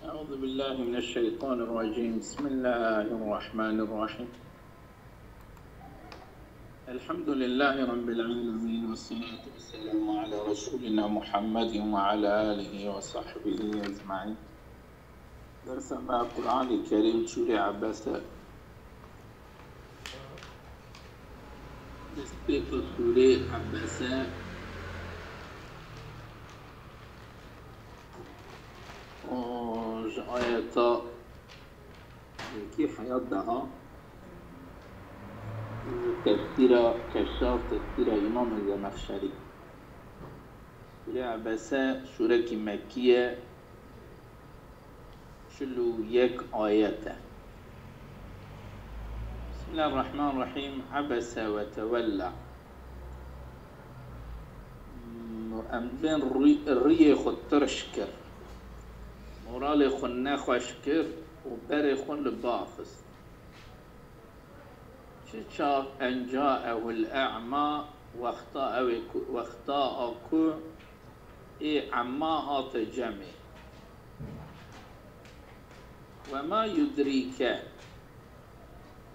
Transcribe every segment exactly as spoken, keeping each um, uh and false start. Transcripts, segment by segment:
أعوذ بالله من الشيطان الرجيم. بسم الله الرحمن الرحيم. الحمد لله رب العالمين، والصلاة والسلام على رسولنا محمد وعلى آله وصحبه أجمعين. Dersa me Qur'anê Kerîm sûrê Ebese. Destpêka sûrê Ebese û ji ayeta yekê heya deha ji tefsîra Keşşaf, tefsîra Îmamê Zemexşerî. Sûrê Ebese sûrekî Mekkî ye. Çil û yek ayet e. Bismillahirrahmanirrahîm. Ebese ve tewella. Em bên rî-, riyê xwe tirş kir. Moralê xwe nexweş kir û berê xwe li ba xist. Çi çax en caehul e'ma, wexta ew ê ku, wexta a ku ê emma hate cemê. Ve ma yudrîke,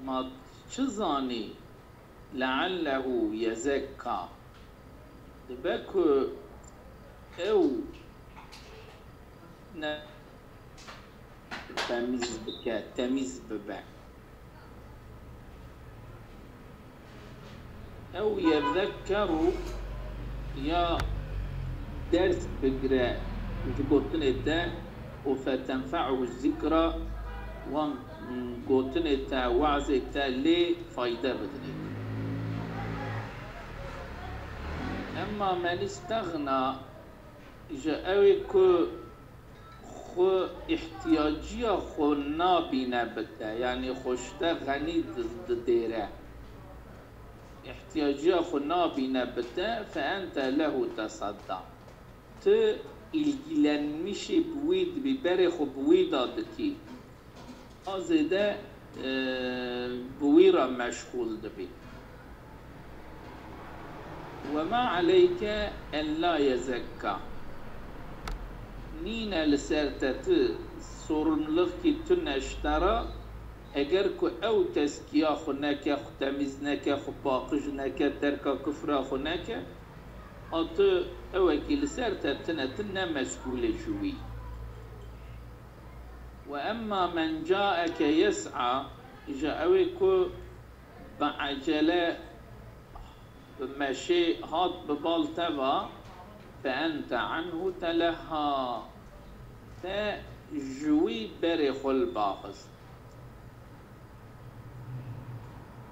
ma çi zanî, leallehu yezekka, dibe ku ew ne temîz bike, temîz bibe. Ew yezekkeru, ya ders bigire ji gotinê te, û fetenfe'uhu zikra, wan gotinê te, wazê te lê fayde bidinê. Emma men istexna, ji ew ê ku xwe îhtiyaciya xwe nabîne bi te, yanî xwe ji te xenî di-, didêre. Îhtiyaciya xwe nabîne bi te, fe ente lehu tesedda. Tu îlgilenmişî bi wî dibî, berê xwe bi wî de dikî. Daha zêde, e, bi wî re meşxûl dibî. Ve ma aleyke en la yezekka. Nîne li ser te, tu sorumlulîkî tune ji te re, eger ku ew tezkiya xwe neke, xwe temîz neke, xwe paqij neke, terka kufra xwe neke, a tu ewekî li ser te tine, tu ne mesûl î ji wî. Ve emma men caeke yes'a, ji ew ê ku bi ecele, bi meşê hat bi bal te ve, fe ente anhu telehha, te ji wî berê xwe li ba xist.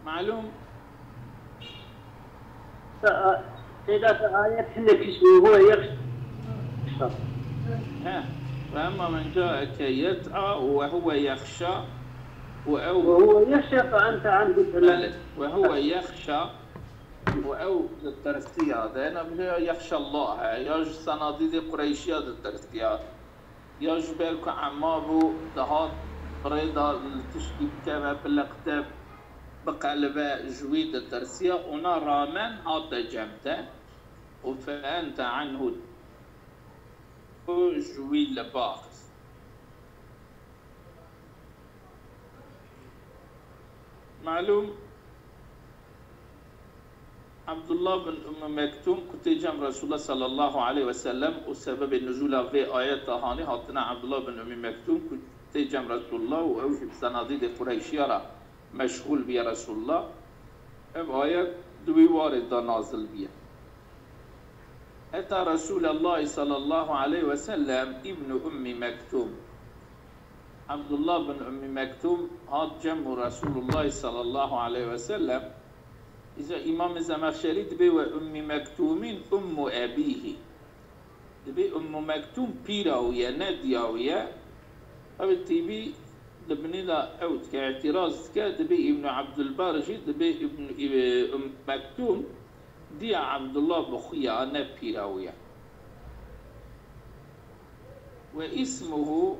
Malûm. Te a-, tê de te ayet hinekî ji we yexşa. He. Ve emma men caeke yes'a ve huve yexşa, û ew Ve huve yexşa fe ente anhu tele. Belê. Ve huve yexşa, û ew ditirsiya de. Ena bije ya yexşa Allah he, ya ji senadîdê Qureyşiya ditirsiya. Ya ji ber ku ema bû, dihat bi rê de li tişkî bikeve, biliqte, biqelibe, ji wî ditirsiya, ona ramen hate cem te û fe ente anhu, û ji wî li ba xist. Malûm, Abdullah bin Ummî Mektûm ku tê cem Resulullah sallallahu aleyhi ve sellem û sebebê nuzûla vê ayeta hanê hatina Abdullah bin Ummî Mektûm ku tê cem Resulullah û ew jî bi senadîdê Qureyşiya re meşxûl bûye Resulullah. Ev ayet di wî warê de nazil bûye. Eta Resulallahî sallallahu aleyhi ve sellem ibnu Ummî Mektûm. Abdullah bin Ummî Mektûm hat cem û Resulullah sallallahu aleyhi ve sellem. Îca Îmamê Zemexşerî dibê ve Ummî Mektûmîn ummu ebîhî. Dibê Ummu Mektûm pîra wî ye, ne diya wî ye. Ew tîbî di binê de ew dike, îtîraz dike, dibê Îbnû Ebdulber jî dibê Îbn-, Îb-, Umm Mektûm diya Ebdullah bi xwe ya, ne pîra wî ya. Ve ismuhu,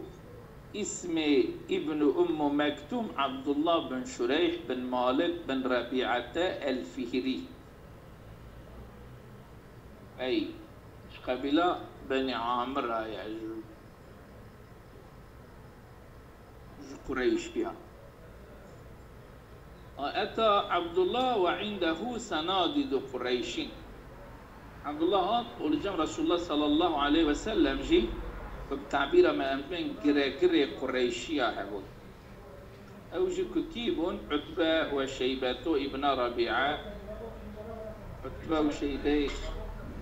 ismê Îbnû Ummu Mektûm Ebdullah bin Şureyh bin Malik bin Rebîete el-Fihrî. Ey, ji qebîla Benî Amir a ye, ji ji Qureyşiya. Ata Abdullah ve indehu senadidu Qureyşin. Abdullah hat û li cem Resulullah sallallahu aleyhi ve sellem jî, bi tabîra me em bên, giregirê Qureyşiya hebûn. Ew jî ku kî bûn? Utbe ve Şeybeto îbna Rabîe, Utbe û Şeybe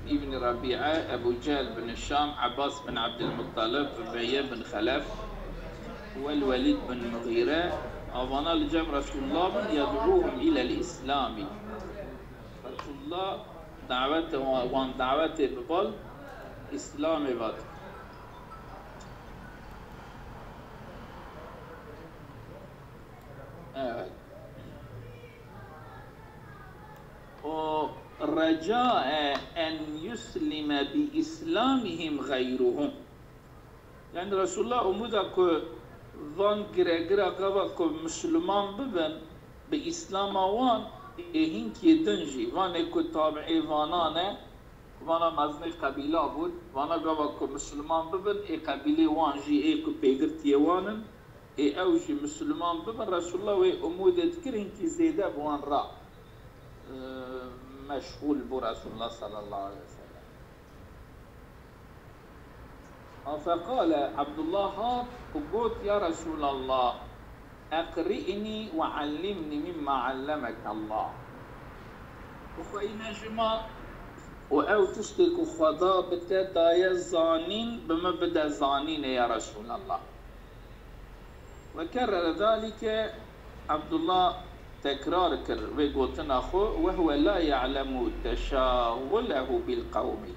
îbn Rabîe, Ebu Cehl bin Hişam, Abbas bin Abdülmuttalib, Umeyye bin Xelef, wel Welîd bin Mughîre, avana li cem Resulullah bûn, yed'ûhum ilel Îslamî. Resulullah dawete wan, wan dawetê bi bal Îslamê vat. Evet. O recae en yuslime bi islamihim gayruhum. Yani Resulullah umuda ku van giregira gava ku Müslüman bibin, bi Îslama wan ê hinkê din jî, vanê ku tabiê vana ne, vana mezinê qebîla bûn, vana gava ku Müslüman bibin, ê qebîlê wan jî ê ku pêgirtiyê wan in, ê ew jî Müslüman bibin, Resulullah wê umûdê dikir hinkî zêde bi wan re, e, meşgûl bû Resulullah sallallahu aleyhi ve sellem. Feqale, Abdullah hat û got, Ya Resulallah, eqri'nî ve allimnî mimma allemekallah. Bixweyne ji me û ew tiştê ku Xweda bi te daye zanîn, bi min bide zanînê ya Resulallah. Ve kerrere zalike, Abdullah tekrar kir vê gotina xwe, ve huve la ya'lemu teşagulehu bil qewmî.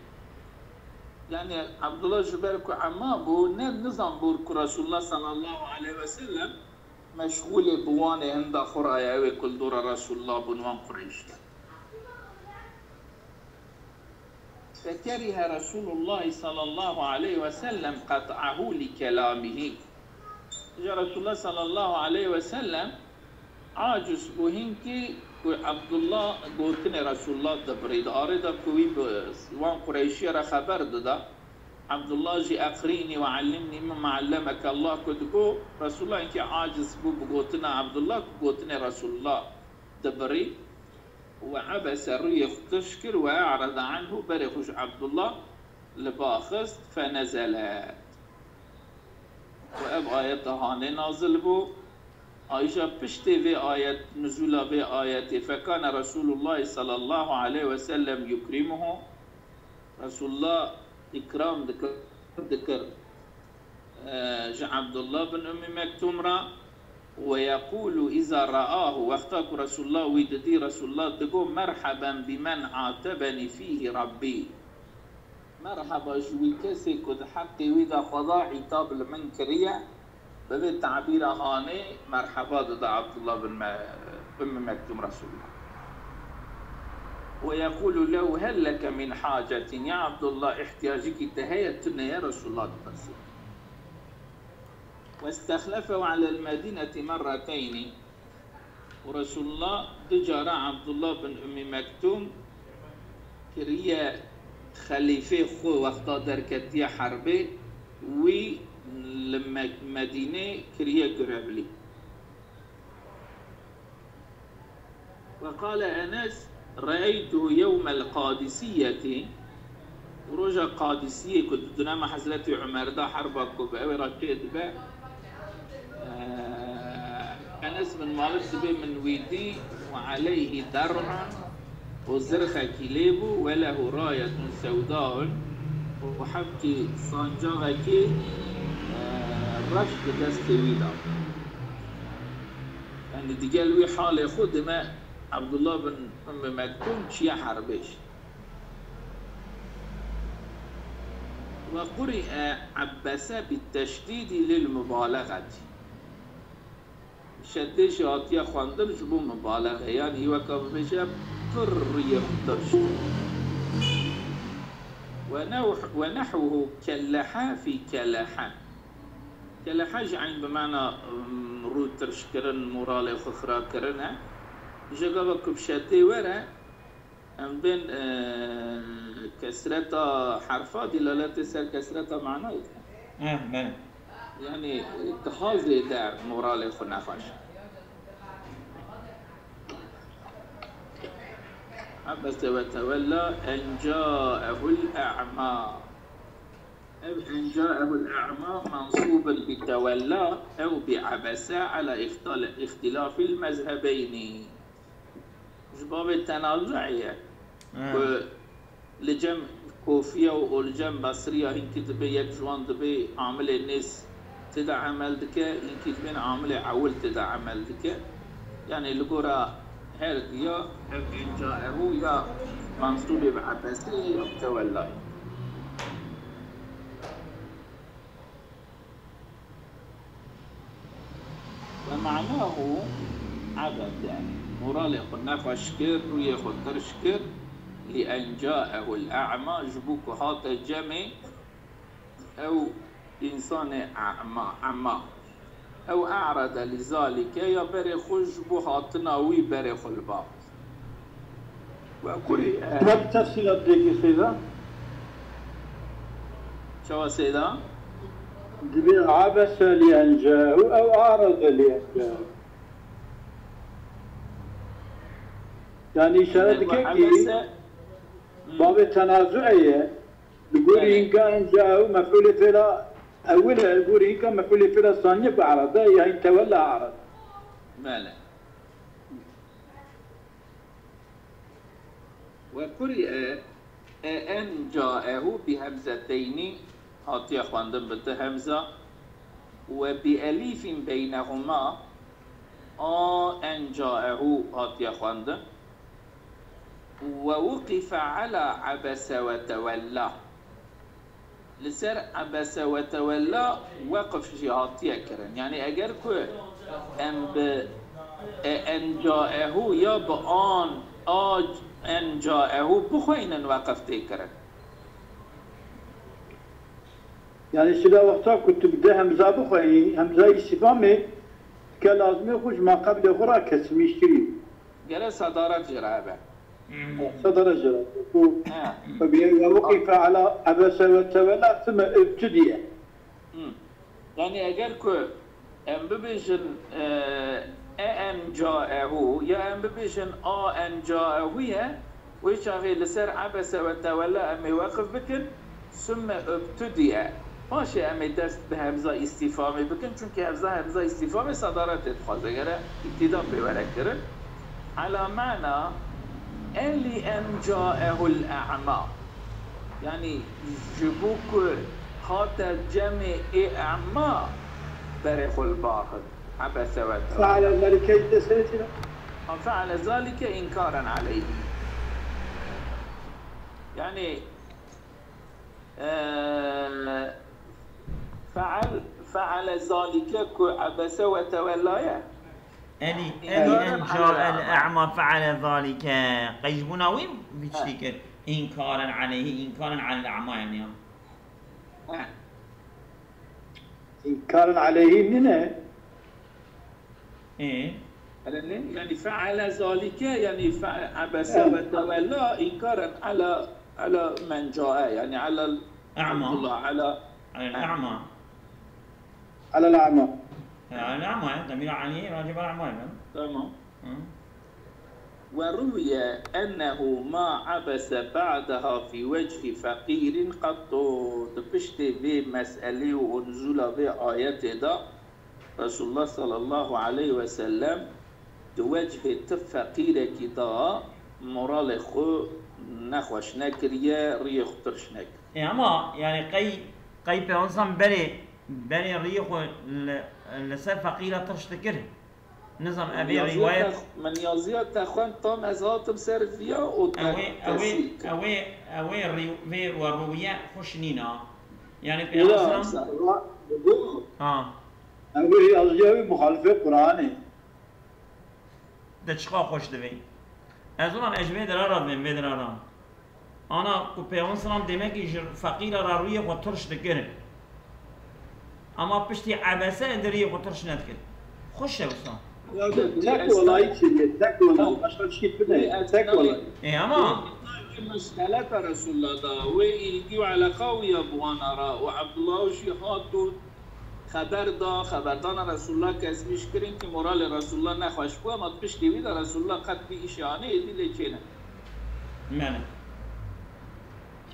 Yani Abdullah ji ber ku ema bû, ne nizan bû ku Resulullah sallallahu aleyhi ve sellem meşgûlê bi wanê hinda xwe raye, ew ê ku li dora Resulullah bûn, wan Qureyşî. Fekerihe Resulullah sallallahu aleyhi ve sellem qet'ahu li kelamihî. Îja Resulullah sallallahu aleyhi ve sellem aciz bû hinkî ku Abdullah gotinê Resulullah dibirî. Di arê de ku wî bi wan Qureyşiya re xeber dida, Abdullah jî eqrînî ve allimnî mimma allemeke Allah ku digot, Resulullah hinkî aciz bû bi gotina Abdullah ku gotinê Resulullah dibirî. Ve ebese, rûyê xwe tirş kir, ve e'rada anhu, berê xwe ji Abdullah li ba xist, fenezelet. Ve ev ayeta hanê nazil bû. Ayja piştê vê ayet, nuzûla vê ayetê, fekane Resulullah sallallahu aleyhi ve sellem yukrimuhu. Resulullah îkram dikir, dikir, e, ji Abdullah bin Ummî Mektum re, ve yeqûlu îza ra'ahu, wexta ku Resulullah wî didî, Resulullah digot, merheben bimen atebenî fîhî Rabbî. Merheba ji wî kesê ku di heqê wî de Xweda îtab li min kiriye, bi vê tabîra hanê merheba dida Abdullah bin Me-, Ummî Mektum Resulullah. Ve yeqûlu lehu hel leke min hacetin, ya Abdullah, ihtiyacekî te heye, tune ye? Resulullah dipirsî. Westexlefehu alel medînetî merreteynî. Û Resulullah du cara Abdullah bin Ummî Mektum kiriye xelîfê xwe wexta derketiye herbê, wî li Me-, Medînê kiriye görevlî. Ve qale Enes, re'eytuhu yewmel Qadisiyeti, roja Qadisiyê ku di dûnema Hezretî Umer de herba ku bi ew ê re çê dibe, eh, Enes bin Malik dibê min wî dî, ve aleyhî der'un, û zirxekî lê bû, ve lehu rayetun sewdaun, û hevkî sancaxekî, eh, reş di destê wî de. Yani digel wî halê xwe dime Abdullah bin Ummî Mektum çiye herbêj. Ve quri'e Abbese bit teşdîdî lil mubalexetî. Şeddê jî hatiye xwendin ji bo mubalexe, yani weka bibêje pir rûyê xwe tirş. Ve newh-, ve nehwuhu kellehe fî kelehe. Kelehe ji eyn bi mana, ım, rû tirşkirin, moralê xwe xira kirin e. Ji gava ku bi şeddê were, em bên, e, kesreta herfa dîlaletê ser kesreta manayê dike. Eh, belê. Yani daha zêde moralê xwe nexweş. Abese ve tewella en caehul a'ma. Ev en caehul a'ma mensûbun bi tewella ew bi abese ala ihtal-, ihtilafil mezhebeyni. Ji babê tenazu'ê ye. He. Ku li cem Kofiya û li cem Basriya hinkî dibê yek ji wan dibê amilê nêz tê de emel dike, hinkî dibên amilê ewil tê de emel dike. Yani li gora her diya ev en caehu ya mensûbê bi ebesê ya bi tewella ye. Ve ma'nahu abese, moralê xwe nexweş kir, rûyê xwe tirş kir, li en caehul a'ma, ji bo ku hate cemê ew însanê a'ma, ema. Ew a'rede li zalike, ya berê xwe ji bo hatina wî berê xwe li ba kir. Ve kurî, e, Wek tefsîla dirêkê Seyda? Çawa Seyda? Dibê abese li en caehu ew a'rede li en caehu. Yani îşare Yani dike ve ki abese, hmm. babê tenazu'ê ye. Li gorî Evet. hinka en caehu mef'ulê fêla ewil e, li gorî hinka mef'ulê fêla saniyê bi a'rede, yani tewella a'rede. Bele. Ve kurî'e e en caehu bi hemzeteynî, hatiye xwendin bi du hemza, ve bi elîfîn beynehuma, a en caehu hatiye xwendin, ve wuqife ala abese ve tewella. Li ser ebese ve tewella weqf jî hatiye kirin. Yani eger ku em bi e, en caehu ya bi an, a en caehu bixweynin, weqf tê kirin. Yani şila wexta ku tu bi de hemza bixweyî, hemza îstîfamê ke lazimê xwe ji ma qeblê xwe ra kesimîştirî. Gere sedaret jê re hebe. Sadara jira. Ku He. Ve bi-, ve wuqife ala ebese ve tewella, thumma ubtudiye. Hmm. Yani eger ku em bibêjin, e, e en caehu, ya em bibêjin a en caehu ye, wê çaxê li ser ebese ve tewella em ê weqf bikin, Sümme ubtudiye. Paşê em ê dest bi hemza îstîfamê bikin, çunkî hemza, hemza îstîfamê sedaretê dixwaze, gere îbtîda pê were kirin. Ala mana en li en caehul a'ma. Yani ji bo ku hate cemê ê a'ma berê xwe li ba xist. Ebese ve tewella. Feale zelike îdde serê çi ne? Ha, feale zalike inkaren aleyhi. Yani Eee, feal, feale zalike ku ebese ve tewella ye. Elî, elî en cael a'ma feale zalike. Qey ji bona wî vî tiştî kir. İnkaren aleyhi, inkaren alel a'ma yani ya. He. İnkaren aleyhi nîne? Ê? Erê ne? Yani feale zalike, yani fe-, ebese Evet. ve tewella inkaren ala, ala men cae, yani ala A'ma. Abdullah, ala Ala a'ma. Ala a'ma. Ala a'ma, ya. Demir ani, racib ala a'ma, ya. Tamam. Hı. Ve ruviye ennehu ma abese ba'daha fi vechî feqîrin qattu. Di piştê vê meselê û nuzula vê ayetê de Resulullah sallallahu aleyhi ve sellem di vechê ti feqîrekî de moralê xwe nexweş nekiriye, riyê xwe tirş nekiriye. E, ama yani qey, qey Peygamber berê, berê riyê xwe li, li ser feqîra tirş dikir. Nizam, evê Min yazıya rîwayet te-, min yazıya te xwend tam ez hatim ser viya û te-, Ewê, ewê, tesîr kir. Ewê, ewê rî-, vê we rûye xweş nîna. Yani Peygamber Wela, sallam, mesela, ra-, bu, Ha. Ewê yazıya wî muxalifê Qur'anê. De çiqa xweş divê. Ez ulan ez ji vê dira ra vêm, vê dira ra. Ana ku Peygamber sallam demekî ji feqîra re rûyê xwe tirş dikir. Ama piştî ebese êndî rûyê xwe tirş nedikir. Xweş e wisa. Ya, tek olayî çêdiye, tek olay. Başka bir şey bilmiyorum. Tek olay. E, ama Wê mesele te Resulullah da, wê ilgi û eleqa wî ya bi wana ra û Abdullah jî hat got, xeber da, xeberdana Resulullah kesmîş kirin ki moralê Resulullah nexweş bû, ama piştî wî de Resulullah qet vî îşê anê êdî lê çêne. Mene.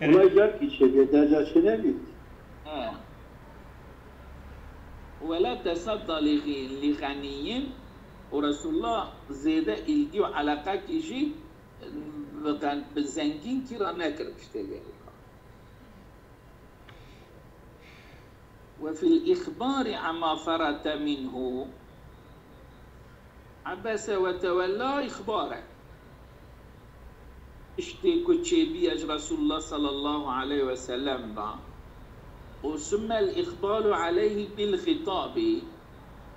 Olay car ki çêbê derca çênebî. He. Wela tesadda li xi-, li xeniyyin û Resulullah zêde îlgî û eleqekî jî bi, bi zengînkî re nekir piştê vê. Ve fil îxbari amma ferete minhu. Ebese ve tewella îxbar e. Tiştê ku çêbîye ji Resulullah sallallahu aleyhi ve sellem ve. Û sumel îxbalu aleyhi bil xitabi.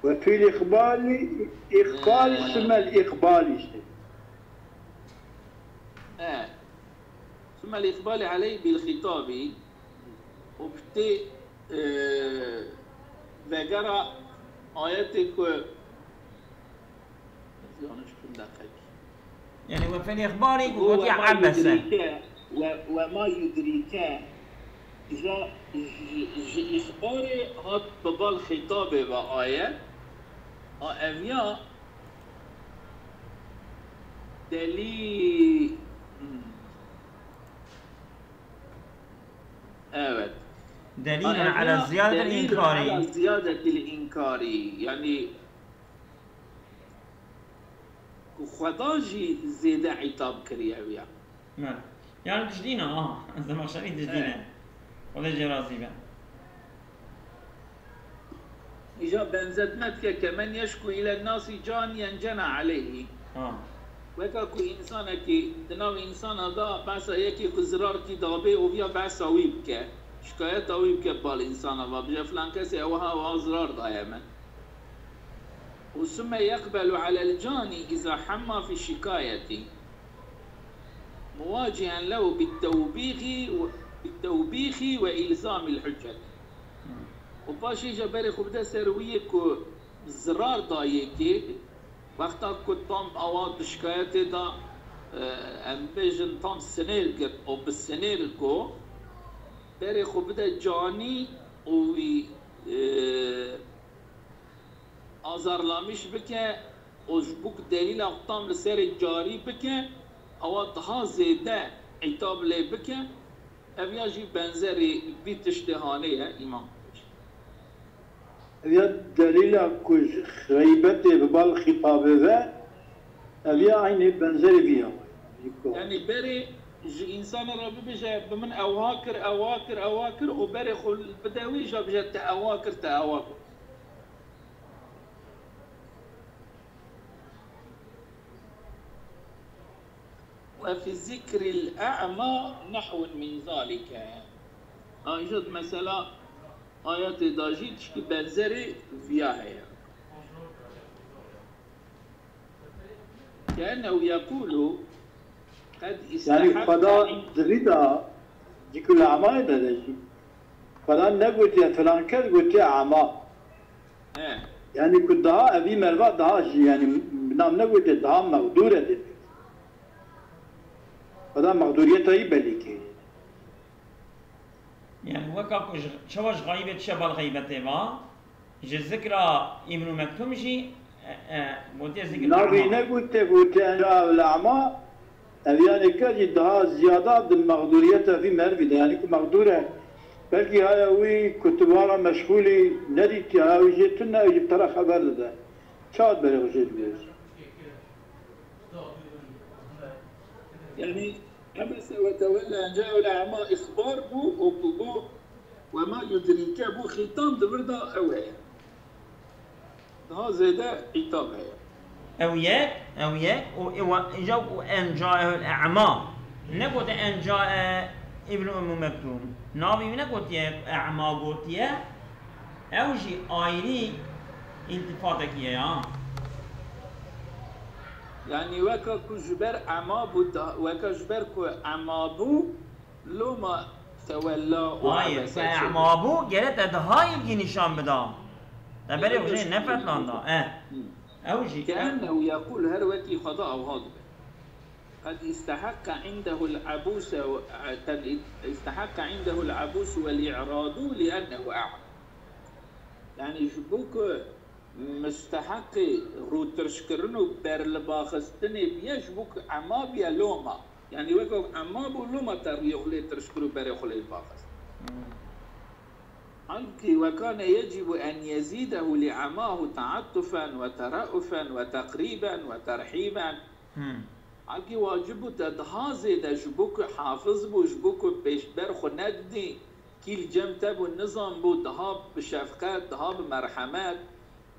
Ve fil îxbali, îxbali Ee. sumel îxbali işte. E. Sumel îxbali aleyhi bil xitabi. Û bi tê, e, vegera ayetê ku, yanlış kim deqek. Yani ve fel îxbarî ku Û gotiye ve ma ebese. yudrîke, ve, ve ma yudrîke, ja, ji, ji îxbarê hat bi bal xîtabê ve ayet. A ev ya delî-, hmm. Evet. Delîlun A, ev ala ya ziyadeti delîlun înkarî. Ala ziyadetil înkarî. Yani ku Xweda jî zêde îtab kiriye ev ya. Evet. Yani dijdîne, aha. Zemaxşerî dijdîne. Evet. Xwedê jê razî be. Îja benzetme dike, kemen yeşku ile nasi caniyen cena aleyhi. Ha. Weka ku însanekî di nav însana da behsa yekî ku zirar kî dabê û viya behsa wî bike, şikayeta wî bike bal însana va, bije filan kesê ew ha ew ha zirar daye min. Û summe yeqbelu alel cani iza hemma fi şikayetî. Muwacihen lehu bittewbîxî ve, bittewbîxî ve îlzamîl huccet. Û paşê jî berê xwe bide ser wî yê ku zirar da yekê, wexta ku tam awa di şikayetê de, e, em bêjin tam sinêr girt û bi sinêr got, berê xwe bide canî û wî, e, azarlamîş bike û ji bo ku delîla tam li serê carî bike, ewa daha zêde îtab lê bike, ev ya jî benzerî vî tiştê hanê ye, Îmam Xwedî. Ev ya delîla ku ji xeybetê bi bal xîtabê ve, ev ya eynî benzerî vî ya. Yanî berê ji însana re bibêje, bi min ewa kir, ewa kir, ewa kir û berê xwe bide wî, ja bije te ewa kir, te ewa kir. Ve fi zikril a'ma nahwun min zalike. Ancak mesela ayetê da jî tişkî benzerî viya heye. Keennehu yekulu qed Yani istehakka Xweda in- di vî de zikr û emayê de de jî. Xweda negotiye filan kes gotiye ema. He. Yani ku daha evî merva daha jî yani bi nav negotiye daha mexdûr e dê. Xweda mexdûriyeta wî belî kiriye. Yani weka ku ji, çawa ji xeybê dişe bal xeybetê va, ji zikra Îbn Mektum jî, e, e, gotiye zikr Navî ema. Negotiye, gotiye enca ev ema, ev yani ke jî daha ziyada di mexdûriyeta vî mervî de, yani ku mexdûr e, belkî haya wî ku tu vara meşxûlî nedîtiye, haya wî jê tune, ew jî bi te re xeber dide. Çawa berê xwe jê dibêje? Yani, ebese ve tewella en caeul a'ma îxbar bû û ku bû ve ma yudrîke bû xîtan di vir de ew heye. Daha zêde îtab heye. Ew yek, ew yek û ewa, îja û en caeul a'ma. Negote en cae Îbn Ummu Mektum. Navî wî negotiye, a'ma gotiye. Ew jî ayrî îltifatekî ye ya. Yanî weka ku ji ber ema bû, da, weka ji ber ku ema bû, loma tewella û Hayır, ebese te çêbû. Ema bû, gere te daha ilgi nişan bida. Te berê Ew xwe jê jî nefetlanda. E. Hı. Ew jî, e. Keennehu yekul, her wekî Xweda ewha dibe. Qed istehakka indehul abuse, qed istehakka indehul abusu vel i'radu li ennehu a'ma. Yanî ji bo ku musteheqê rûtirşkirin û berlibaxistinê biye, ji bo ku ema biye loma. Yanî weke ema bû, loma te rûyê xwe lê tirşkir û berê xwe lê baxist. Halkî wekane yecîbu en yezîdehu li emahu teattufen we teraufen we teqrîben we terhîben. Halkî wacib bû te daha zêde ji bo ku hafiz bû, ji bo ku pêşber xwe nedidî, kî li cem te bû, nizan bû, daha bi şefqet, daha bi merhemet,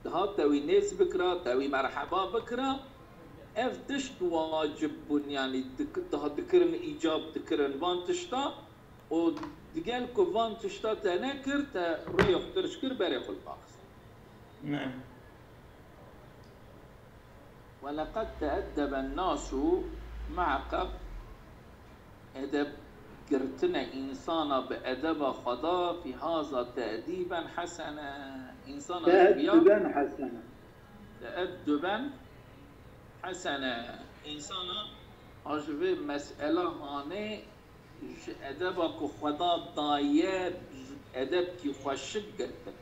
daha te wî nêz bikira, te wî merheba bikira. Ev tişt wacib bûn, yanî dik-, daha dikirin, îcab dikirin van tişta. û digel ku van tişta te nekir, te rûyê xwe tirş kir, berê xwe li ba xist. Ne. ولقد تأدب الناس معك. Edeb girtine însana bi edeba Xweda, fî haza te'dîben hesene. Însana ji viya Te'edduben hesene. Te'edduben hesene. Însana a ji vê mesela hanê ji edeba ku Xweda daye, ji edebkî xweşik girtin.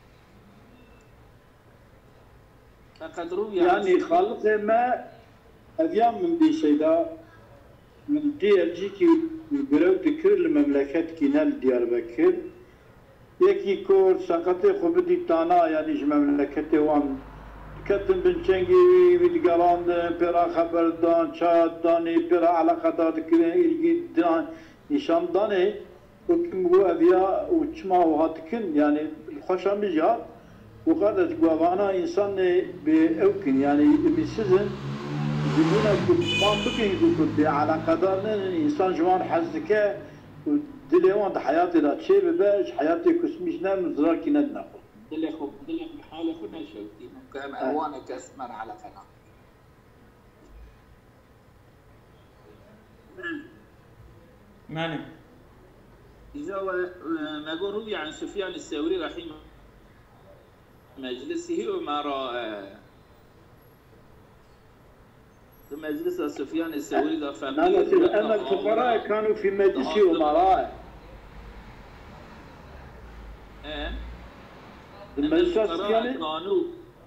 Feqet rûya Yanî xalqê me ev ya min dî Seyda, min dî evcîkî girew dikir li memleketkî ne li Diyarbekir. Yekî ku seqetê xwe bidî tana, yanî ji memleketê wan diketin bin çengê wî, wî digerandin, pê re xeber dan, çaya danê, pê re eleqedar dikirin, îlgî dan, nîşan danê. Wekî min got, ev ya û çima wiha dikin, yanî li xweşa min jî hat, got, kardeş, got, evana însanê bê ew kin, yanî umîtsiz in, ji bûna ku wan bikin, ku, ku bê eleqedar ne, însan ji wan hez dike, û dilê wan di heyatê de çê bibe, ji heyatê kusmî jî ne, zirakî nedine xwe. Dilê xwe, dilê xwe, halê xwe neşewitînin, ku em He. ewane kes me re eleqe nakin. Belê. Îca we, e, me got, روي عن سفيان الثوري رحمه مجلسه أمراء. Di meclisa Sufyanê Sewrî de feqîr, Nana, أن الفقراء كانوا في مجلس أمراء. E? Di أن meclisa الفقراء Sufyanê كانوا،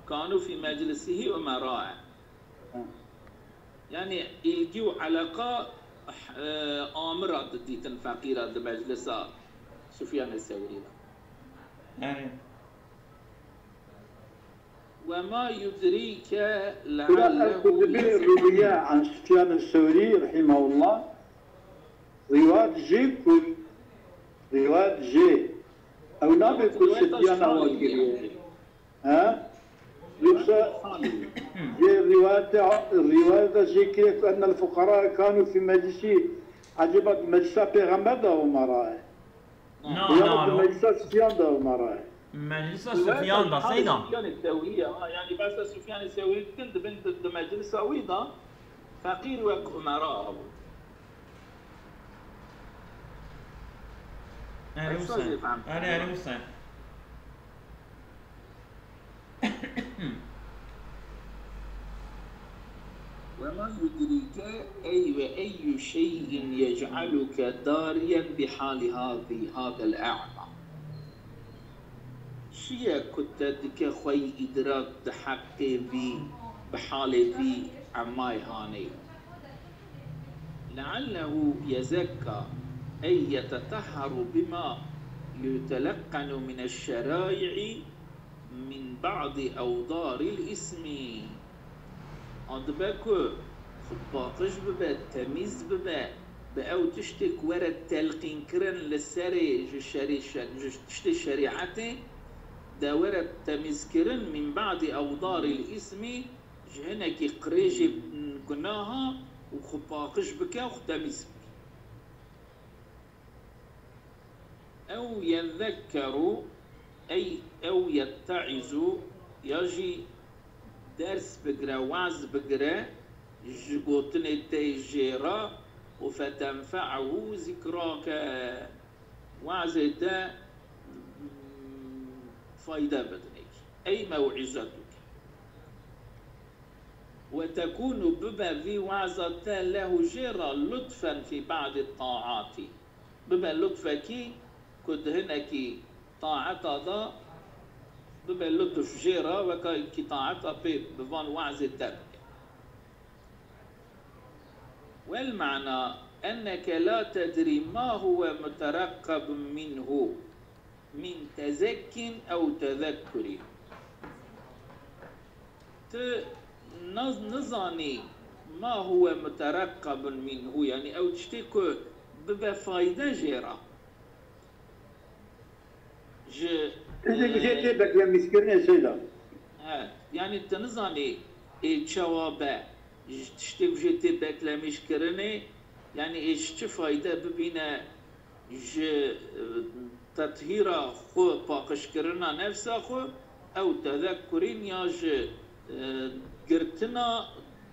كانوا في مجلسه أمراء. Ha. Yanî îlgî û eleqa, e, amira didîtin feqîra di meclisa Sufyanê Sewrî de. Yanî. وما يدريك Kura ev لعله ku dibê يزكى. Ruwiye an Sufyan Sewrî, rahimahullah, rîwayet jê ku, rîwayet jê, ew nabe ku Sufyan awa kiriye. He? Yoksa jê rivayete, rivayete jê kire ku ennel fuqara kanu fi meclisi, acaba meclisa pêxember de Omara ye? Na, Ya na, da no. Meclisa Sufyan de Omara ye? Meclisa Sufyan da, Seyda. Sufyan Sewriye, ha, yani bahsa Sufyan Sewri dikin dibin di, di meclisa wî da feqîr wek Omara hebû. Erê Wisa Husên. Erê, erê Husên. وما يدريك أي وأي شيء يجعلك داريا بحال هذه، هذا الأعمى؟ Çi ye ku te dike xwe yî îdrak di heqê vî, bi halê vî emayê hanê? لعله يزكى أي يتطهر بما يتلقن من الشرائع من بعض أوضار الإثم. A dibe ku xwe paqij bibe, temîz bibe, bi ew tiştê ku were telqînkirin li serê ji şerî-, şe-, ji tiştê şerîetê de were temîzkirin, min ba'dî ewdarîl îsmî, ji hinekî qirêjê gunaha û xwe paqij bike û xwe temîz bike. Ew yezekkeru, ey, ew yette'izu, ya jî ders bigire, waz bigire ji gotinê te jê re, û fetenfe'ehu zikrake, wazê te, mm, fayde bidinê. Ey mew'izetuke. Ve tekûnu, bibe vî waza te lehu jê re lutfen fî ba'dî ta'atî. Bibe lutfekî ku di hinekî taeta de Be lutf jê re weka înkîtaeta pê bi van we'zê te bike. والمعنى أنك لا تدري ما هو مترقب منه من تزك أو تذكر. Tu naz-, nizanî ma huwe mutereqebun minhu, yanî ew tiştê ku bibe fayde jê re. Ji, Tiştê ku jê e, tê beklemîşkirinê seyda. He, yanî tu nizanî ê çawa be, ji tiştê ku jê tê beklemîşkirinê, yanî ê ji çi fayde bibîne, ji, e, tethîra xwe, paqijkirina nefsa xwe, ew tezekkurîn ya ji, e, girtina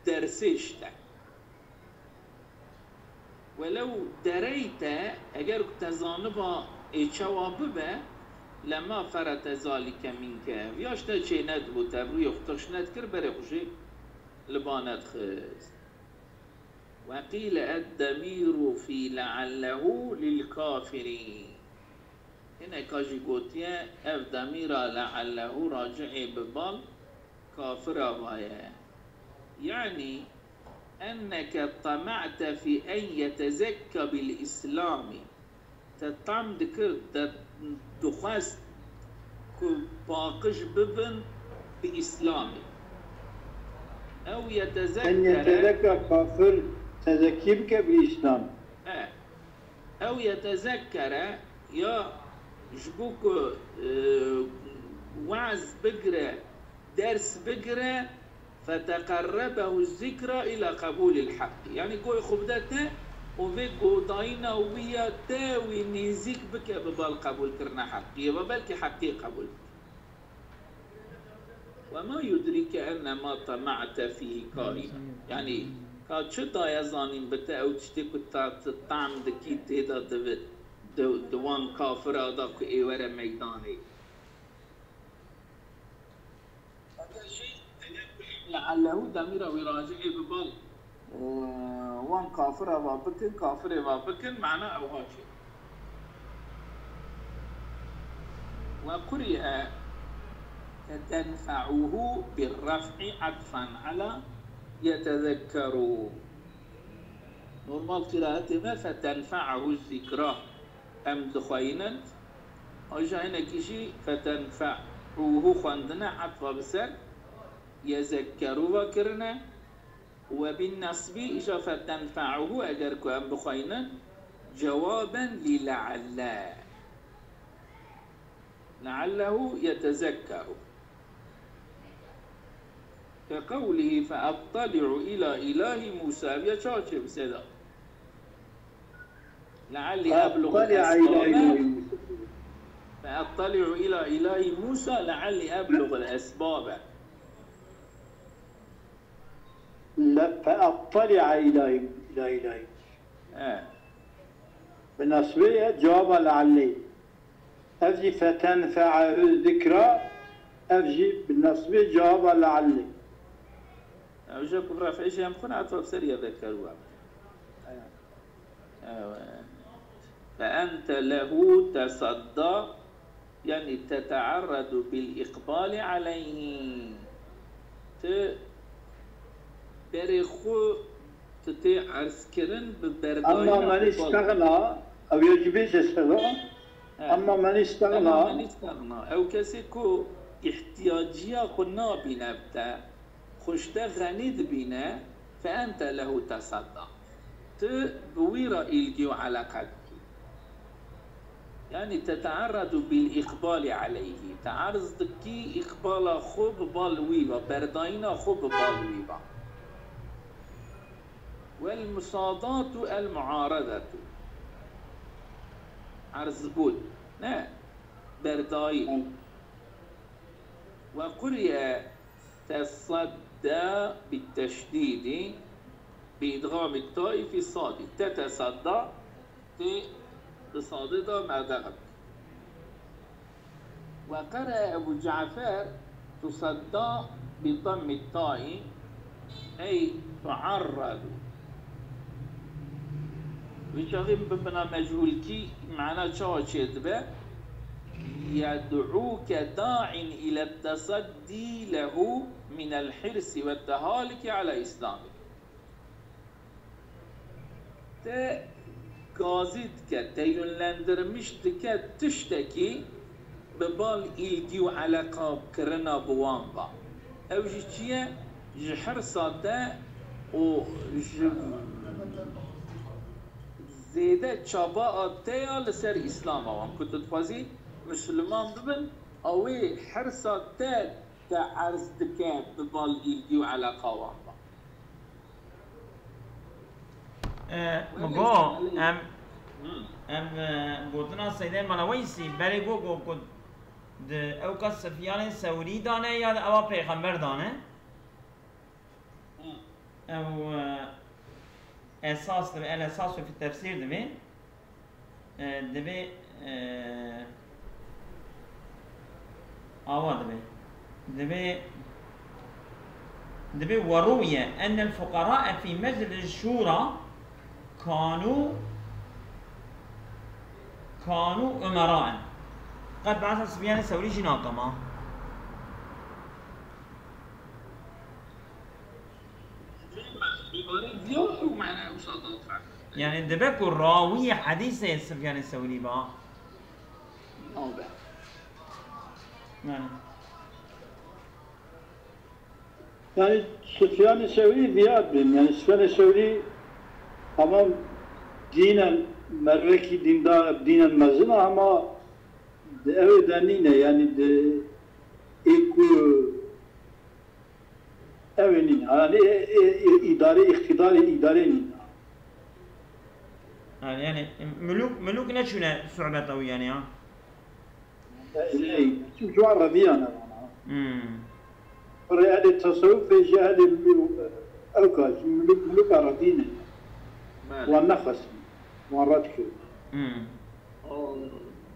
dersê ji te. Welew dereyte, eger ku te zaniba ê çawa bibe, lema ferete zalike minke. Viya ji te çê nedibû, te bi rûyê xwe tixş nedikir, berê xwe jî li ba nedixist. وقيل الضمير في لعله للكافر. Hineka jî gotiye, ev demîra leallehu racihê bi bal kafira va ye. Yanî, enneke tema'te fî en yetezekke bil îslamî. Te tam dikir, te dixwest ku paqij bibin bi Îslamê. Ew En yetezekkere, yetezekke kafir tezekî bike bi Îslam. E, ew yetezekkere ya ji bo ku, e, we'z bigire, ders bigire, feteqerrebehu zikra ila qebûlil heqî. Yanî goy xwe bide te û vê godayîna wî ya te wî nêzîk bike bi bal qebûlkirina heqiyê ve, belkî heqiyê qebûl bike. Wema yudrîke enne ma tema'te fîhî kaîn. Yanî ka çi daye zanîn bi te ew tiştê ku ta-, tu tam dikî tê de divi-, di, di wan kafira da ku ê were meydanê. Eger jî, eger ku leallehu demîra wî racihê bi bal, e, wan kafira va bikin, kafirê va bikin, mana ew ha çê. Ve quri'e fetenfe'uhu bir raf'i atfen ala yetezekkeru. Normal qiraetê me fetenfe'uhu zikra. Em dixweynin. Aja hinekî jî fetenfe'uhu xwendine, etfa bi ser yezekkeru ve kirine. Ve bin nesbî îja fetenfe'uhu eger ku em bixweynin, cewaben lî le'elle. Le'ellehu yetezekkeru. Ke qewlihî feettali'u ila îlahî Mûsa. Ev ya çawa çê bi sê de? Le'ellî Feettali'a ila îlahî Mûsa. Feettali'u ila îlahî Mûsa le'ellî ebluğul esbabe. Le, feettali'a ila, ila îlahî. He. Bi nasbê ye, cevaba le'ellê. Ev jî fetenfe'ehu zikra, ev jî bi nasbê cevaba le'ellê. Ew jî ku bi ref'ê jî em xwe ne, etfa bi ser yezekkeru em. Evet. Fe ente lehu tesadda, yanî tete'erredu bil iqbali aleyhi. Tu berê xwe tu tê erzkirin bi berdayîna. Emma men îstexna, ew ya jî bêje seba. He. Emma men îstexna. Emma men îstexna. Ew kesê ku îhtiyaciya xwe nabîne bi te, xwe ji te xenî dibîne, fe ente lehu tesadda. Tu bi wî re îlgî û eleqe dikî. Yanî tete'erredu bil iqbali aleyhi. Te erz dikî îqbala xwe bi bal wî ve, berdayîna xwe bi bal wî ve. Wel musadatu el muaredetu. Erzbûn. Ne. Berdayî. Ve quri'e tesadda bit teşdîdî bi idgâmit ta'i fî sadî. Tetesadda, tê di sadê de merdexe bike. Ve qere Ebu Cafer tusadda bi dammit ta'i, ey tuarradu. Vê çaxê bi bina mecûlkî mana çawa çêdibe? يدعوك داع إلى التصدي له من الحرص والتهالك على إسلامك. Te gazî dike, te yönlendirmiş dike tiştekî bi bal îlgî û eleqa kirina bi wan ba. Ew jî çi ye? Ji hirsa te û ji zêde çaba a te ya li ser Îslama wan. Ku tu dixwazî Misliman bibin, ew ê hirsa te te erz dike bi bal îlgî û eleqa wan ba. E, Min got, em, em, e, gotina Seydê Mala Weysî berê got, got, got, di ew ka Sifyanê Sewrî dane ya di ewa Pêxember dane? Ew, e, esas dibe, el esas fi tefsîr dibe. E, dibe, e, awa dibe. Dibe, dibe, "Ve ruwiye ennel fuqarae fî meclis şûra kanu, kanu umeraen." Qet behsa Sufyanê Sewrî jî nakama. Bi barê diya ew mane ew sal dawet fehme. Yani dibe ku rawiyê hedîsê Sufyanê Sewrî ba. Nabe. Yani. Yani Sufyanê Sewrî diya bin. Yani Sufyanê Sewrî ama dînen merrekî dîndar, dînen mezin ama di ew de nîne. Yani di ê ku Ew ê nîn. Yani ê, ê, ê, îdare, îqtîdarê îdare nîn. Ha, yani, mulûk, mulûk neçûne suhbeta wî yani ha? Ey, çünkü wan rediya ne vana. Hmm. Rê ehlê tesewufê jî ehlê mulûk, ew ka jî mulûk, mulûka redî ne. Belê. Wan nexwestin. Wan red kir. Hmm.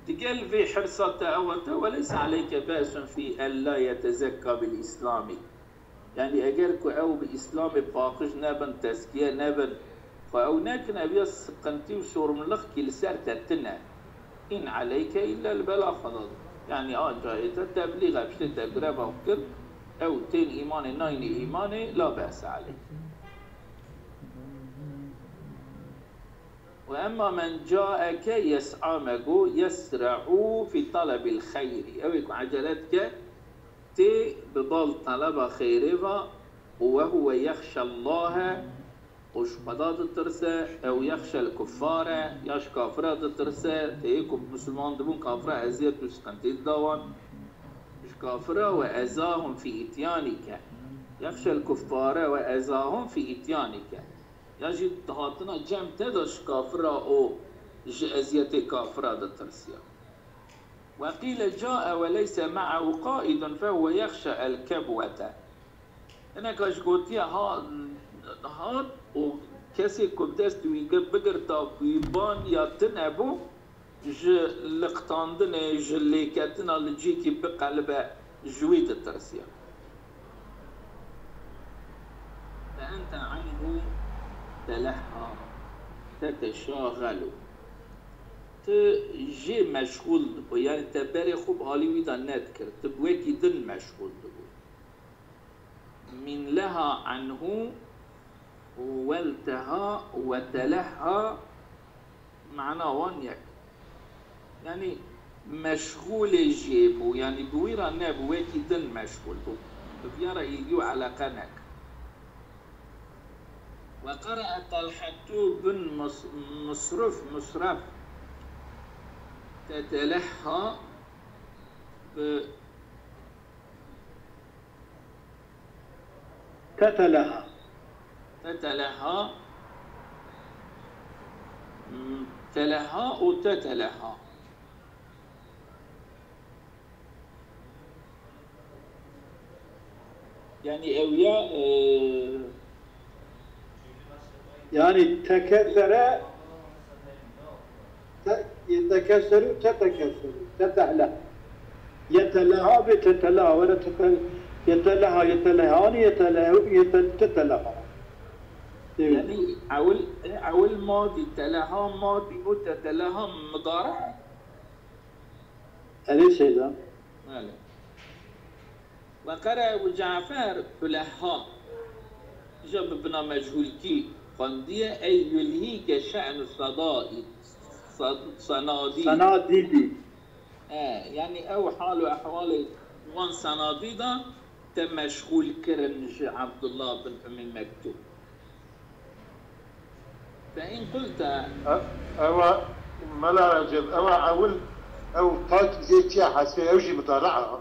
Digel vê hirsa te ew e te, "Ve leyse aleyke be'sun fî ella yetezekka bil îslamî." Yani eger ku ew bi Îslamê paqij nebin, tezkiye nebin, xwe ew nekin, ev ya siqintî û sorumluluk kî li ser te tine. "In aleyke illa l-belâg" xwe da. Yani anca ê te teblîg e, piştê te greva kir, ew tên îmanê, nayînê îmanê, la be'se aleyk. "Ve emma men caeke yes'a" me got, "yesra'u fî talebil xeyrî." Ew ê ku ecele dike, tê bi bal teleba xêrê ve, "ve huve yexşellahe", û ji Xweda ditirse, "ew yexşel kuffare", ya ji kafira ditirse, tê yê ku bi misilman dibûn kafira eziyet û siqintî dida wan. Ji kafira "ve ezahum fî îtyanîke", yexşel kuffare "ve ezahum fî îtyanîke". Ya jî dihatina cem te de ji kafira û ji eziyetê kafira ditirsiya. "Ve qîle cae ve leyse me'ehu qaidun fehuve yexşa el kebwete." Hineka ji gotiye ha-, hat û kesê ku bi dest wî gi-, bigirta wî ban ya tune bû, ji liqtandinê, ji lêketina li cihekî biqelibe, ji wî ditirsiya. Fe ente anhu telehha, teteşaxelu. Tu jê meşxûl dibû, yani te berê xwe bi alî wî de nedikir, tu bi wekî din meşxûl dibû. Min leha anhu, welteha, wetelehha, mana wan yek. Yani meşxûlê jê bû, yani bi wî re nebû, wekî din meşxûl bû. Bi viya re îlgî û eleqe nek. Ve qere'e Talhetu bin Mus-, Musrif, Musref, tetelehha bi Teteleha. Teteleha. Hmm, teleha û teteleha. Yani ew ya, e, Yani tekesere, te-, yetekeseru, tetekeseru, tetehleha. Yeteleha ve teteleha, were tete-, yeteleha, yetelehani, yetelehu, yete-, teteleha. Evet. Yani ewil, ewil madî, teleha madî û teteleha mudare. Erê Seyda. Belê. Ve qere Ebu Cafer Hulehha. Îja bi bina mechûlkî xwendiye, ey yulhîke şe'nu sadai, sad-, sanadî. Sanadîdî. E, yanî ew hal û ehwalê wan sanadî de te meşxûl kirin ji Abdullah bin Ummi Mektûm. Fe in qulte. Ewa Mela Recep, ewa ewil ew tak zê çiya hesfê ew jî mutala'a.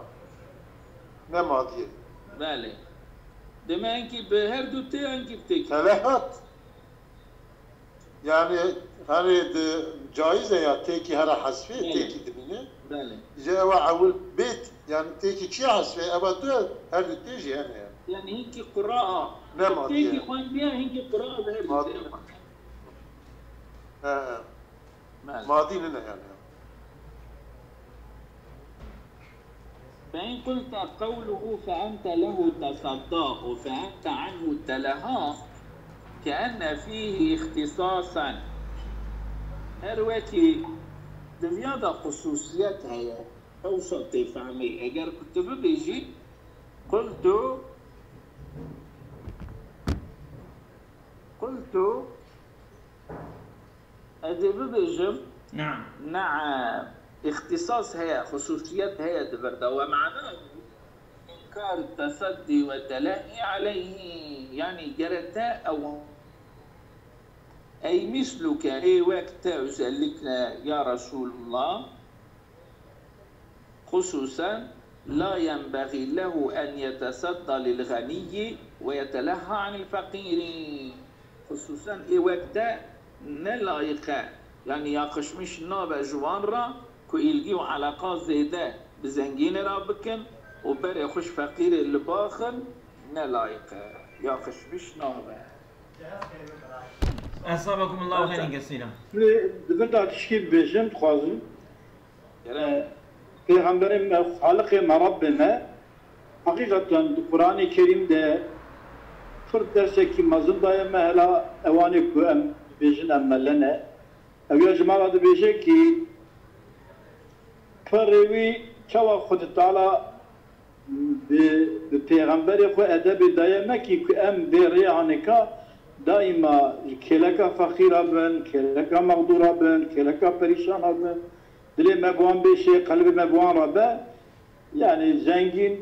Ne madiye. Belê. Deme enkî bi her du tê enkî bi têkî. Telehat. Yani hani de caiz e ya têkî hera hesfê, Belê. Têkî dimîne. Belê. Ji ewa ewil bêt, yani têkî çiya hesfê, ewa du her du tê jî hene yani. Yani hinkî qura. Ne madiye. Têkî xwendiye hinkî qura bi her du Madiye. tê. He, he. Belê. Madî nine yani. فإن قلت قوله فأنت له تصدى وفأنت عنه تلهى كأن فيه اختصاصا. Her wekî di viya de xusûsiyet heye. Ew şa tê fehmê. Eger ku tu bibêjî, قلت، قلت، ez ê bibêjim, نعم. Ne'em. Îxtisas heye, xusûsiyet heye di vir de. Ve mana înkar teseddî ve telehî aleyhî. Yanî gere te ew ey misluke, ê wek te özellikle ya Resulullah, xususen, la yenbexî lehu en yetesedda lil ğeniyyi ve yetelehha anil feqîrî. Xususen ê wek te ne layiq e, yanî yakışmış nabe ji wan re ku îlgî û eleqa zêde bi zengînê re bikin û berê xwe ji feqîrê li baxin, ne layiq e, yakışmış nabe. أثابكم الله خيرا كثيرا. Di vir de tişkî bibêjim dixwazim. Gerek Pêxemberê me, Xaliqê me, Rabbê me, heqîqeten di Quranê Kerîm de pir dersekî mezin daye me, hela ewanê ku em dibêjin em mele ne. Ew ya ji me re dibêje kî pirê wî çawa Xwedê Teala bi, bi pêxemberê xwe edebê daye me kî ku em vê rêya nika daîma ji kêleka feqîra bin, kêleka mexdûra bin, kêleka perîşana bin. Dilê me bi wan bêşê, qelbê me bi wan re be. Yani zengîn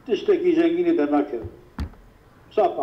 tiştekî zengînê dernakeve. Sapa me.